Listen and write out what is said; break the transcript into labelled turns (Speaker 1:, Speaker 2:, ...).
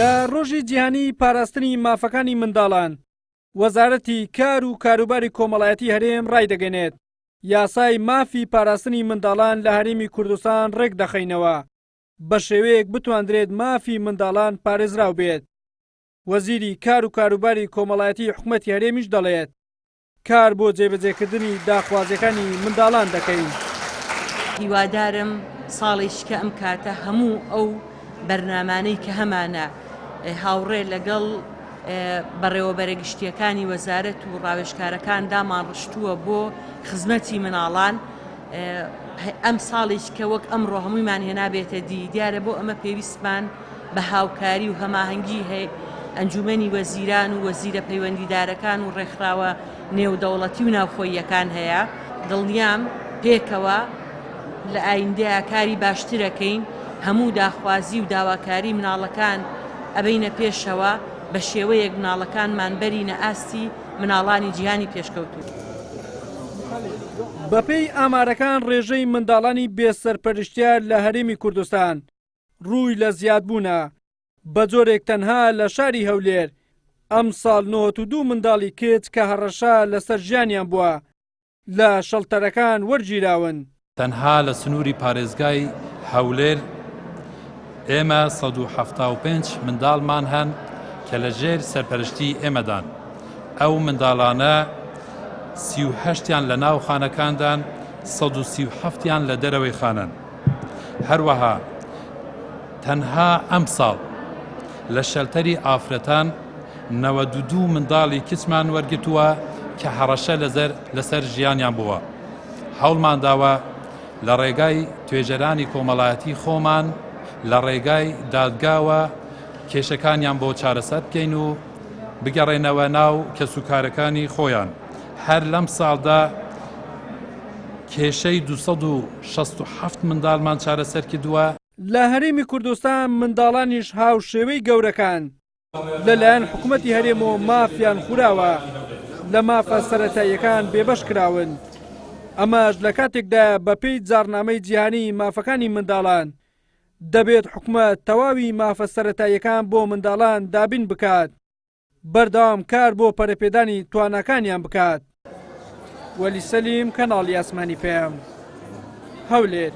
Speaker 1: لە ڕۆژی جیهانی پاراستنی مافەکانی منداڵان، وەزارەتی کار و کاروباری کۆمەڵایەتی هەرێم ڕایدەگەنێت، یاسای مافی پاراستنی منداڵان لە هەرێمی کوردستان ڕێکدەخەینەوە، بە شێوەیەک بتواندرێت مافی منداڵان پارێزراو بێت. وەزیری کار و کاروباری کۆمەڵایەتی حکومەتی هەرێمیش دەڵێت، کار بۆ جێبەجێکردنی داخوازیەکانی منداڵان دەکەین.
Speaker 2: هیوادارم ساڵێکیکە ئەم کاتە هەموو ئەو بەرنامانەی کە هەمانە هاوڕێ لەگەڵ بەڕێوەبەرە گشتیەکانی وەزارەت و ڕاوێژکارەکان دامانڕشتووە بۆ خزمەتی مناڵان ئەم ساڵیش کە وەک ئەمڕۆ هەموویمان هێنابێتە دی دیارە بۆ ئەمە پێویستمان بە هاوکاری و هەماهەنگی ئەنجومەنی وەزیران و وەزیرە پەیوەندیدارەکان و ڕێکخراوە نێودەوڵەتی و ناوخۆییەکان هەیە، دڵنیام پێکەوە لە ئایندەیا کاری باشترەکەین، هەموو داخوازی و داواکاری مناڵەکان ئەبەینە پێشەوە، بە شێوەیەک مناڵەکانمان بەرینە ئاستی مناڵانی جیهانی پێشکەوتوو.
Speaker 1: بەپێی ئامارەکان ڕێژەی منداڵانی بێ سەرپەرشتیار لە هەرێمی کوردستان ڕووی لە زیادبوونە، بەجۆرێک تەنها لە شاری هەولێر ئەمساڵ 92 منداڵی کچ کە هەڕەشە لەسەر ژیانیان بووە لە شەڵتەرەکان وەرگیراون.
Speaker 3: تەنها لە سنووری پارێزگای هەولێر ئێمە 175 منداڵمان هەن کە لە ژێر سەرپەرشتی ئێمەدان. ئەو منداڵانە 38 یان لە ناو خانەکاندان، 137 یان لە دەرەوەی خانەن. هەروەها تەنها ئەمساڵ لە شەلتەری ئافرەتان 92 منداڵی کچمان وەرگتووە کە هەڕەشە لەسەر ژیانیان بووە. هەوڵمان داوە لە ڕێگای توێژەرانی کۆمەڵایەتی خۆمان لە ڕێگای دادگاوە کێشەکانیان بۆ چارەسەر بکەین و بگەڕێنەوە ناو کەسوکارەکانی خۆیان. هەر لەم ساڵدا کێشەی 267 منداڵمان چارەسەر کردووە.
Speaker 1: لە هەرێمی کوردستان منداڵانیش هاوشێوەی گەورەکان لەلایەن حکومەتی هەرێمەوە مافیان خوراوە، لە مافە سەرەتاییەکان بێبەش کراون. ئەمەش لە کاتێکدایە بەپێی جاڕنامەی جیهانیی مافەکانی منداڵان، دەبێت حکومەت تەواوی مافە سەرەتاییەکان بۆ منداڵان دابین بکات. بەردەوام کار بۆ پەرەپێدانی تواناکانیان بکات. وەلی سەلیم، کەناڵی ئاسمانی پەیام، هەولێر.